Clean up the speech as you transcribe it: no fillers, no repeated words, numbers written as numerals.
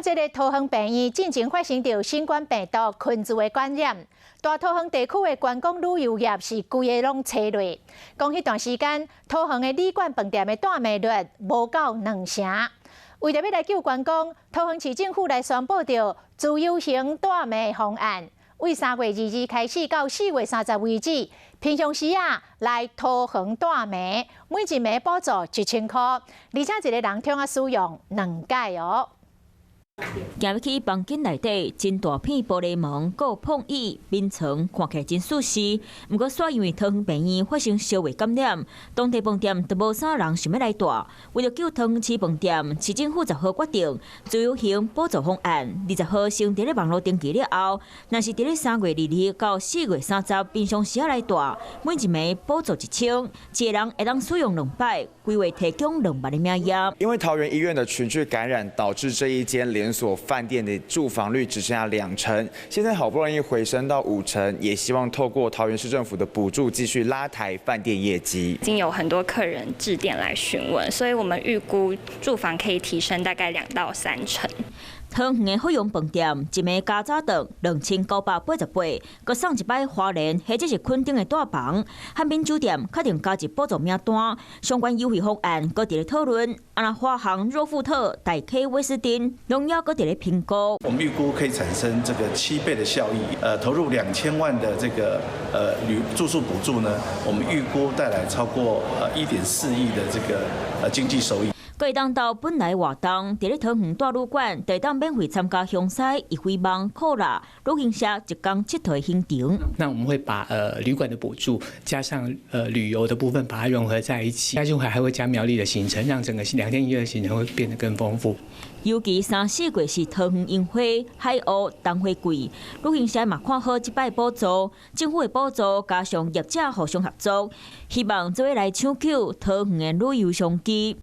這个桃園病院進前發生著新冠病毒群聚的感染，大桃園地區的觀光旅遊業是規个攏衰落。講彼段時間，桃園的旅館飯店的蹛賣率無夠兩成。為著欲來救觀光，桃園市政府來宣布著自由行蹛賣方案，為3月22開始到4月30為止，平常時啊來桃園蹛暝，每一暝補助1000箍，而且一个人通啊使用兩擺哦。行入去房間內底，真大片玻璃門，閣有膨椅、眠床，看起來真舒適。毋過，煞因為桃園病院發生小額感染，當地飯店都無啥人想欲來蹛。為著救桃園市飯店，市政府10號決定自由行補助方案。20號先佇咧網路登記了後，若是佇咧3月22到4月30平常時仔來蹛，每一暝補助一千，一個人會當使用兩擺，規月提供2萬的名額。因為桃園醫院的群聚感染，導致這一間連鎖飯店的住房率只剩下兩成，現在好不容易回升到五成，也希望透過桃園市政府的補助繼續拉抬飯店業績。已經有很多客人致電來詢問，所以我們預估住房可以提升大概2到3成。桃園的富陽飯店一暝加早頓2988，閣送一擺花蓮或者是墾丁的蹛房，漢品酒店確定加入補助名單，相關優惠方案閣佇咧討論。啊，若華航、諾富特、大溪威斯汀，攏猶閣佇咧評估。我們預估可以產生這個7倍的效益，投入2000萬的這個旅住宿補助呢，我們預估帶來超過1.4億的這個經濟收益。會當到本來活動，佇咧桃園蹛旅館，會當免費參加香西、伊輝網、酷啦旅行社一工𨑨迌行程。那我們會把旅館的補助加上旅遊的部分，把它融合在一起。加上還會加苗栗的行程，讓整個2天1夜的行程會變得更豐富。尤其三四月是桃園櫻花、海鷗、桐花季，旅行社嘛看好這擺補助，政府的補助加上業者互相合作，希望做伙來搶救桃園的旅遊商機。